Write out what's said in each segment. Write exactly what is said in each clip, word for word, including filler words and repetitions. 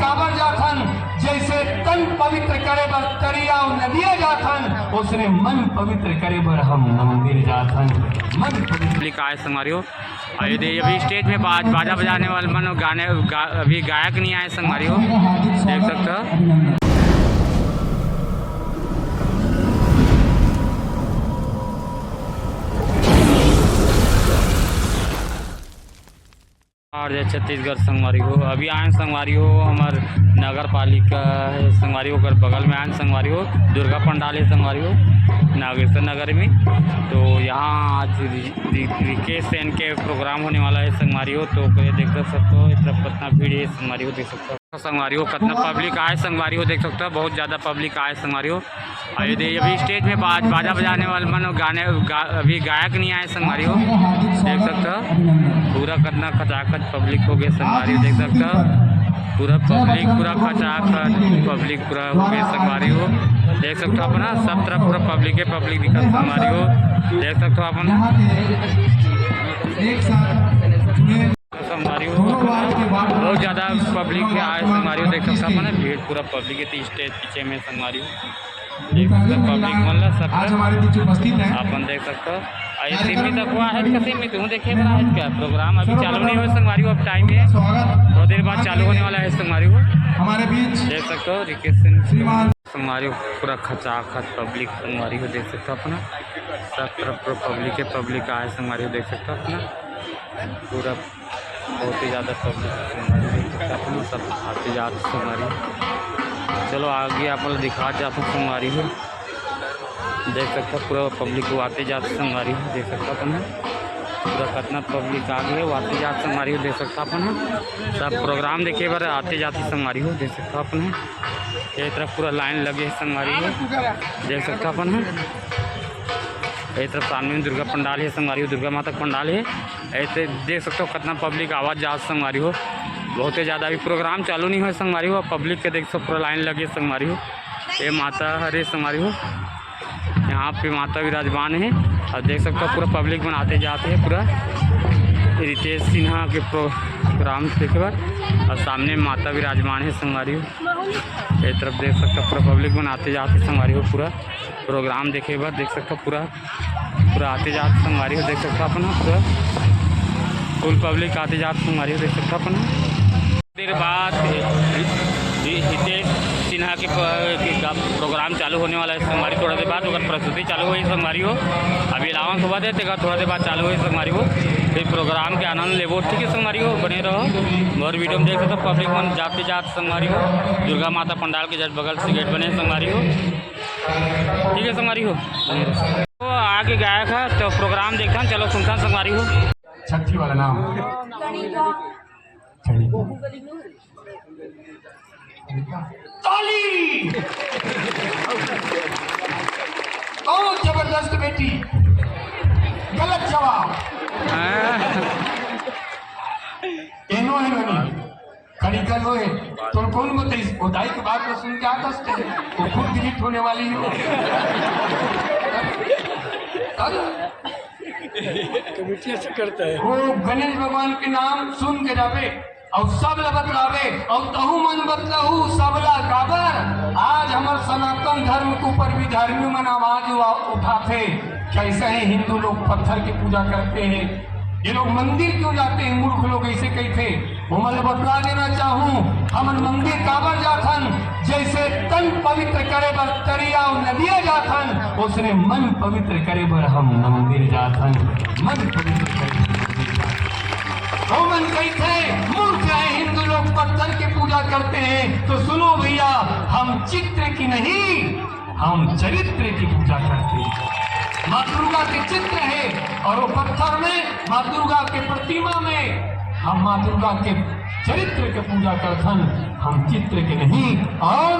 काबर जाथन, जैसे तन पवित्र करे बर तरिया अउ नदिया जाथन, उसने मन पवित्र करे बर हम मंदिर जाथन। मन पवित्र। पब्लिक आए संगवारी हो, अभी दे-, अभी स्टेज में बाज-, बाजा बजाने वाले मन गाने गा-, अभी गायक नहीं आए संगवारी हो, देख सकते हो। और जय छत्तीसगढ़ संगवारी हो, अभी आए संगवारी हो, हमर नगर पालिका है संगवारी हो, ओकर बगल में आए संगवारी हो, दुर्गा पंडाल है संगवारी हो, नागेश्वर नगर में। तो यहाँ आज रि-, रि-, रिकेश सेन के प्रोग्राम होने वाला है संगवारी हो, तो ओकरे देख सकते हो, इतना कितना भीड़ है संगवारी हो, देख सकते हो। संगवारी हो, कितना पब्लिक आए संगवारी हो, देख सकते हो, बहुत ज्यादा पब्लिक आए संगवारी हो। अभी दे-, अभी स्टेज में बाज-, बाजा बजाने वाले मन गाने गा-, अभी गायक नहीं आए संगवारी हो, देख सकते हो, पूरा कितना खचाखच पब्लिक हो गए संगवारी हो, देख सकते हो, पूरा पब्लिक, पूरा खचाखच पब्लिक पूरा हो गए संगवारी हो, देख सकते हो अपना सब तरफ पूरा पब्लिक है, पब्लिक दिखत संगवारी हो, देख सकते हो अपन। संगवारी हो, बहुत ज्यादा पब्लिक है आज संगवारी हो, देख सकते हो अपन भीड़ पूरा पब्लिक है, स्टेज पीछे में संगवारी हो, देख सकते हो पब्लिक मन ला सब आज हमारे बीच उपस्थित है। अपन देख सकते हो। आ, ये सीमित अगुवा है का सीमित हूँ, देखे बड़ा है क्या प्रोग्राम अभी चालू नहीं हुआ संगवारी हो, अब टाइम है, थोड़ी देर बाद चालू होने वाला है संगवारी हो। हमारे बीच देख सकते हो रिकेश सिंह श्रीमान। संगवारी हो, पूरा खचाखच पब्लिक संगवारी हो, देख सकते हो अपना सब तरफ पूरा पब्लिक है, पब्लिक आए संगवारी हो, देख सकते हो अपना पूरा बहुत ही ज्यादा पब्लिक संगवारी हो, देख सकते हो अपना सब आते जाते संगवारी हो। चलो आगे आप लोग दिखा जाते संगवारी हो, देख सकते हो पूरा पब्लिक को आते जाते संगवारी हो, देख सकते हो अपना पूरा कितना पब्लिक आ गए, आते जाते संगवारी हो, देख सकते हो अपना सब प्रोग्राम देखे बर आते जाते संगवारी हो, देख सकते हो अपना ये तरफ पूरा लाइन लगे है संगवारी हो, देख सकते हो अपन ह। ये तरफ सामने में दुर्गा पंडाल है संगवारी हो, दुर्गा माता का पंडाल है। ऐसे देख सकते हो कितना पब्लिक आवाज जात संगवारी हो, बहुत ही ज्यादा। अभी प्रोग्राम चालू नहीं हुआ संगवारी हो, पब्लिक के देख सकते हो पूरा लाइन लगे संगवारी हो। ये माता हरे संगवारी हो, यहाँ पे माता विराजमान है और देख सकते हो पूरा पब्लिक मन आते जाते हैं पूरा रितेश सिन्हा के प्रोग्राम देखे बर। और सामने माता विराजमान है संगवारी हो। ये तरफ देख सकते हो पूरा पब्लिक मन आते जाते संगवारी हो, पूरा प्रोग्राम देखे बर देख सकते हो पूरा, पूरा आते जाते संगवारी हो, देख सकते हो अपन पूरा फुल पब्लिक आते जाते संगवारी हो, देख सकते हो अपन। देर बाद हि-, हि-, हितेश सिन्हा के प-, के का प्रोग्राम चालू होने वाला है संगवारी, थोड़ा देर बाद ओकर प्रस्तुति चालू होही संगवारी हो। अभी अलाउंस होवत हे, तेकर थोड़ा देर बाद चालू होही संगवारी हो। फिर प्रोग्राम के आनंद लेबो, ठीक है संगवारी हो, बने रहो। और वीडियो में देख सकते हो पब्लिक मन जाते जात संगवारी हो, दुर्गा माता पंडाल के जस्ट बगल से गेट बने हे संगवारी हो, ठीक है संगवारी हो, बने रहो। तो आगे गायक है तो प्रोग्राम देखथन, चलो सुनथन संगवारी हो। छठी वाला नाम। ताली। बहुत जबरदस्त बेटी। गलत जवाब। हाँ। एनो है बनी। खड़ी कर लो है। तुम कौन बताइस? वो दाई की बात को सुन के आ दसते हैं। वो खुद डिलीट होने वाली हो। अरे। कमेटी ऐसे करता है। वो गणेश भगवान के नाम सुन के जावे। अउ सब ला बतलावे, अउ तहू मन बतलाहू सबला काबर। आज हमर सनातन धर्म के ऊपर भी धर्मी मन आवाज उठा-, उठाथे। कैसे ही हिंदू लोग पत्थर की पूजा करते हैं, ये लोग मंदिर क्यों जाते हैं, मूर्ख लोग ऐसे कहते। वो मन ला बतला देना चाहूं, हमन मंदिर काबर जाथन, जैसे तन पवित्र करे बर तरिया अउ नदिया जाथन, उसने मन पवित्र करे बर हम मंदिर जाथन। मन पवित्र करे बर मंदिर जाथन। ओमन कहिथे, "मूर्ख है, हिंदू लोग पत्थर की पूजा करते हैं।" तो सुनो भैया, हम चित्र की नहीं, हम चरित्र की पूजा करते हैं। माँ दुर्गा के चित्र है और वो पत्थर में, माँ दुर्गा के प्रतिमा में हम माँ दुर्गा के चरित्र की पूजा करथन, हम चित्र के नहीं। और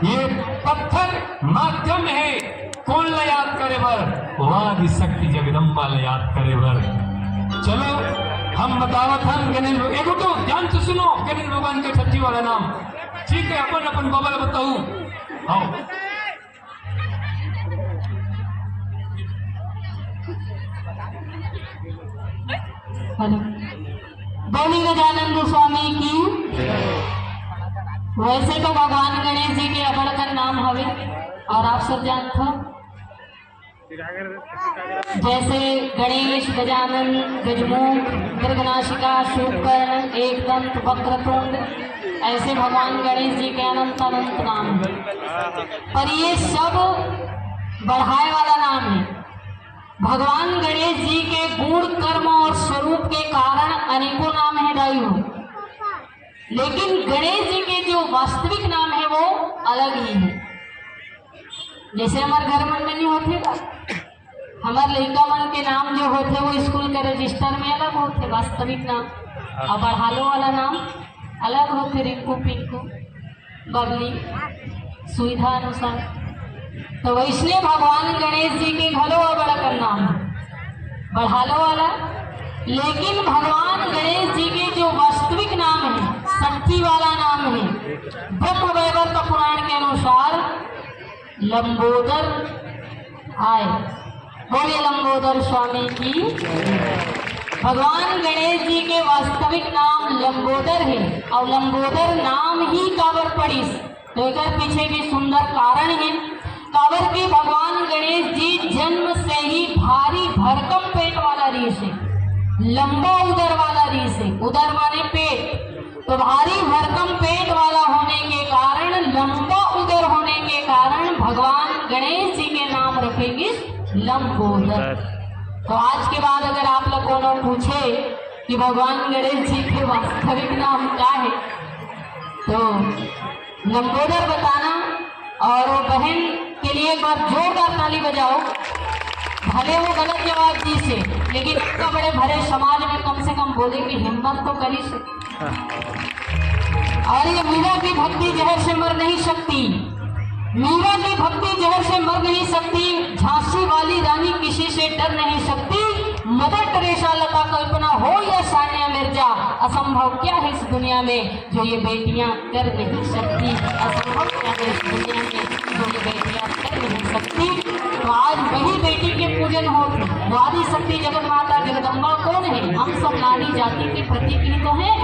ये पत्थर माध्यम है, कोन ला याद करे बर? वो आदि शक्ति जगदम्बा ला याद करे बर। चलो, हम बतावत हन गणेश भग-, एगो तो ध्यान से सुनो, गणेश भगवान के छठी वाला नाम। ठीक है, अपन, अपन बाबा ला बताऊ। हाँ। हेलो। बोलिए गजानंद स्वामी की। वैसे तो भगवान गणेश जी के अबड़ कन नाम हवे और आप सब जानत हो, जैसे गणेश, गजानन, गजमुख, विघ्ननाशिका, सूर्पकर्ण, एकदंत, वक्रतुंड, ऐसे भगवान गणेश जी के अनंत अनंत नाम हैं। पर ये सब बढ़ाए वाला नाम है। भगवान गणेश जी के गुण, कर्म और स्वरूप के कारण अनेकों नाम हैं दाई हो, लेकिन गणेश जी के जो वास्तविक नाम है वो अलग ही है। जैसे हमारे घर मन में नहीं होते का, हमारे लइका मन के नाम जो होते वो स्कूल के रजिस्टर में अलग होते, वास्तविक नाम, और बढ़ालो वाला नाम अलग होते, रिंकू, पिंकू, बबली, सुविधा अनुसार। तो वैसने भगवान गणेश जी के घलो अबड़ अकन नाम है, बढ़ालो वाला। लेकिन भगवान गणेश जी के जो वास्तविक नाम है, शक्ति वाला नाम है, ब्रह्म वैवर्त पुराण के अनुसार लंबोदर आय। बोलिए लंबोदर स्वामी की। भगवान गणेश जी के वास्तविक नाम लंबोदर है और लंबोदर नाम ही काबर पड़िस, तो एकर पीछे भी सुंदर कारण है। काबर कि भगवान गणेश जी जन्म से ही भारी भरकम पेट वाला रिहिस हे, लंबा उदर वाला रिहिस हे। उदर माने पेट। तो भारी भरकम पेट वाला होने के कारण, लंबा उदर होने के कारण भगवान गणेश जी के नाम रखे गिस लंबोदर। तो आज के बाद अगर आप लोग कोनो पूछे कि भगवान गणेश जी के वास्तविक नाम का है, तो लंबोदर बताना। और वो बहन के लिए एक बार जोरदार ताली बजाओ। भले वो गलत जवाब दिस हे, लेकिन इतना बड़े भरे समाज में कम से कम बोले की हिम्मत तो करिस। और ये मीरा की भक्ति जहर से मर नहीं सकती, मीरा की भक्ति जहर से मर नहीं सकती, झांसी वाली रानी किसी से डर नहीं सकती, मदर टेरेसा, लता, कल्पना हो या सानिया मिर्जा, असंभव क्या है इस दुनिया में जो ये बेटियां कर नहीं सकती, असंभव क्या है इस दुनिया में जो ये बेटियां कर नहीं सकती। तो आज वही बेटी के पूजन हो। नारी शक्ति जगत माता जगदम्बा कौन है? हम सब नारी जाति के प्रतीक ही तो हैं,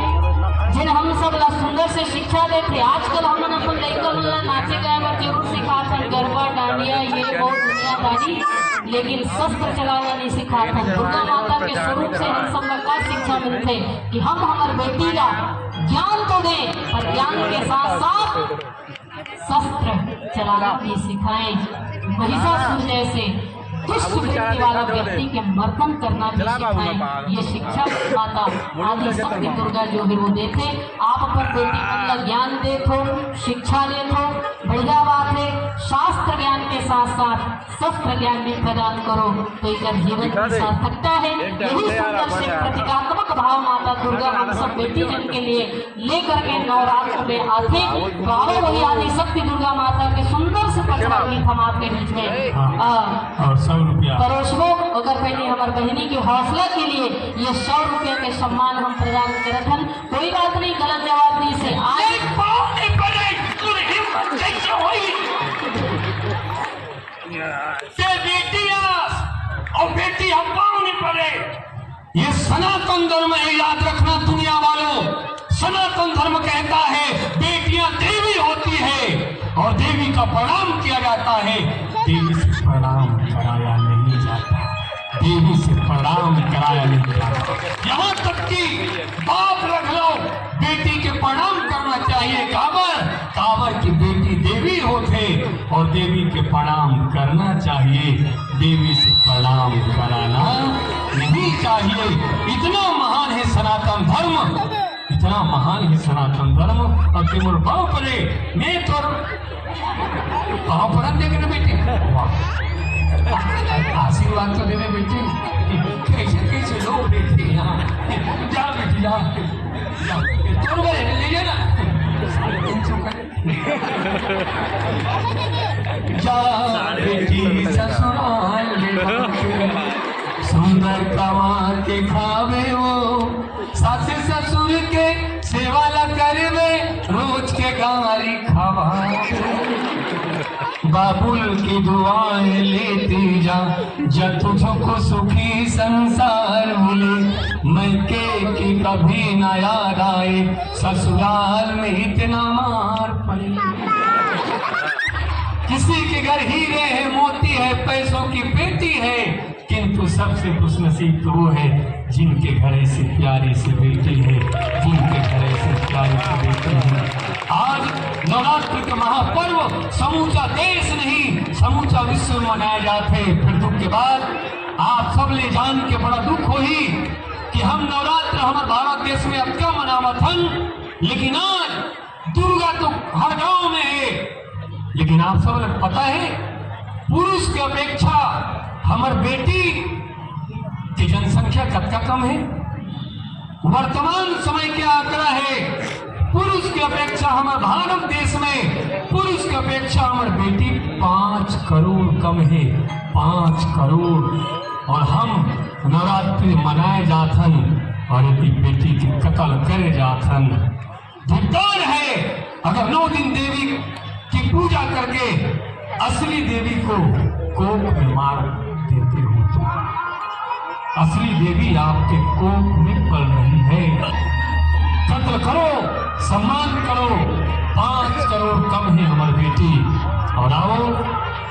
जिन हम सब ला सुंदर से शिक्षा देथे। आजकल हमन अपन लइका मन ला नाचे गाए बर जरूर सिखाथन, गरबा, डांडिया, ये वो दुनियादारी, लेकिन शस्त्र चलाना नहीं सिखाथन। दुर्गा माता के स्वरूप से हम सब ला का शिक्षा मिलथे कि हम हमर बेटी ला ज्ञान तो दें, पर ज्ञान के साथ साथ शस्त्र चलाना भी सिखाएं। महिषासुर जैसे दुष्ट वृत्ति वाला व्यक्ति के मर्दन करना भी सिखाएं। ये शिक्षा माता आदि शक्ति दुर्गा जो है वो देथे। आप अपन बेटी मन ला ज्ञान देथो, शिक्षा देथो, बढ़िया बात है। शास्त्र ज्ञान के साथ साथ शस्त्र ज्ञान भी प्रदान करो, तो एकर जीवन की सार्थकता है। यही सुंदर से प्रतीकात्मक भाव माता दुर्गा हम सब बेटी जन के लिए लेकर के नवरात्र में आथे। तो आओ वही आदि शक्ति दुर्गा माता के सुंदर से पचरा गीत हम आपके बीच में, हाँ। आ, और सौ रुपया। परोसबो, ओकर पहले हमर बहिनी के हौसला के लिए ये सौ रुपया के सम्मान हम प्रदान करत हन। कोई बात नहीं, गलत जवाब दिस हे। आज एक पाँव नहीं पड़े, तोर हिम्मत कैसे होई? से बेटी आस और बेटी हम पाँव नहीं पड़े। ये सनातन धर्म है, याद रखना दुनिया वालों। सनातन धर्म कहता है बेटियां देवी होती है और देवी का प्रणाम किया जाता है। देवी से प्रणाम कराया नहीं जाता, देवी से प्रणाम कराया नहीं जाता। यहाँ तक कि बाप रख लो, बेटी के प्रणाम करना चाहिए। काबर? काबर की बेटी देवी होथे और देवी के प्रणाम करना चाहिए। देवी से प्रणाम कराना नहीं चाहिए। इतना महान है सनातन धर्म, इतना महान है सनातन धर्म। और ते मोर बाप रे, मैं तो बाप रे देख ना बेटी, वाह। आशीर्वाद तो देने बेटी, कैसे कैसे लोग बेटी यहाँ। जा बेटी जा, जा। तोर बरे ले जा ना। जा बेटी ससुराल में, सुंदर कमा के खावे वो, सास ससुर के सेवा ला करवे, रोज के गारी खावा। बाबुल की दुआएं लेती जा, जब तुझको सुखी संसार मिले। मायके की कभी ना याद आए, ससुराल में इतना मान। घर हीरे हैं, मोती है, पैसों की पेटी है, किंतु सबसे खुशनसीब तो वो है जिनके घर ऐसी प्यारी सी बेटी है, जिनके घर ऐसी प्यारी सी बेटी है। आज नवरात्र के महापर्व समूचा देश नहीं, समूचा विश्व में मनाए जात हे। फिर दुख के बाद आप सब ले जान के बड़ा दुख होही कि हम नवरात्र हमर भारत देश में अतका मनावत हन, लेकिन आज दुर्गा तो हर गांव में हे। लेकिन आप सब लोग पता हे, पुरुष के अपेक्षा हमर बेटी के जनसंख्या कतका कम हे? वर्तमान समय के आंकड़ा हे, पुरुष के अपेक्षा हमर भारत देश में पुरुष के अपेक्षा हमर बेटी पाँच करोड़ कम हे, पाँच करोड़। और हम नवरात्रि मनाए जात हन और एती बेटी के कत्ल करे जात हन। धिक्कार हे, अगर नौ दिन देवी की पूजा करके असली देवी को कोख में मार देते हो तो। असली देवी आपके कोख में पल रही है। कत्ल करो, सम्मान करो, पाँच करोड़ कम हे हमर बेटी। और आओ,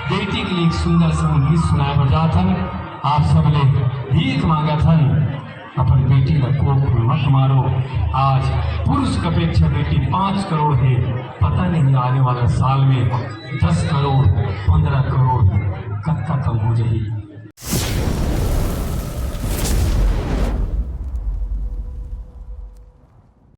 बेटी के लिए एक सुंदर सा गीत सुनाए बर जात हन। आप सब ले भीख मांगत हन, अपन बेटी ला कोख में मत मारो। आज पुरुष के अपेक्षा बेटी पाँच करोड़ हे, पता नहीं आने वाला साल में दस करोड़, पन्द्रह करोड़ कतका कम हो जाही।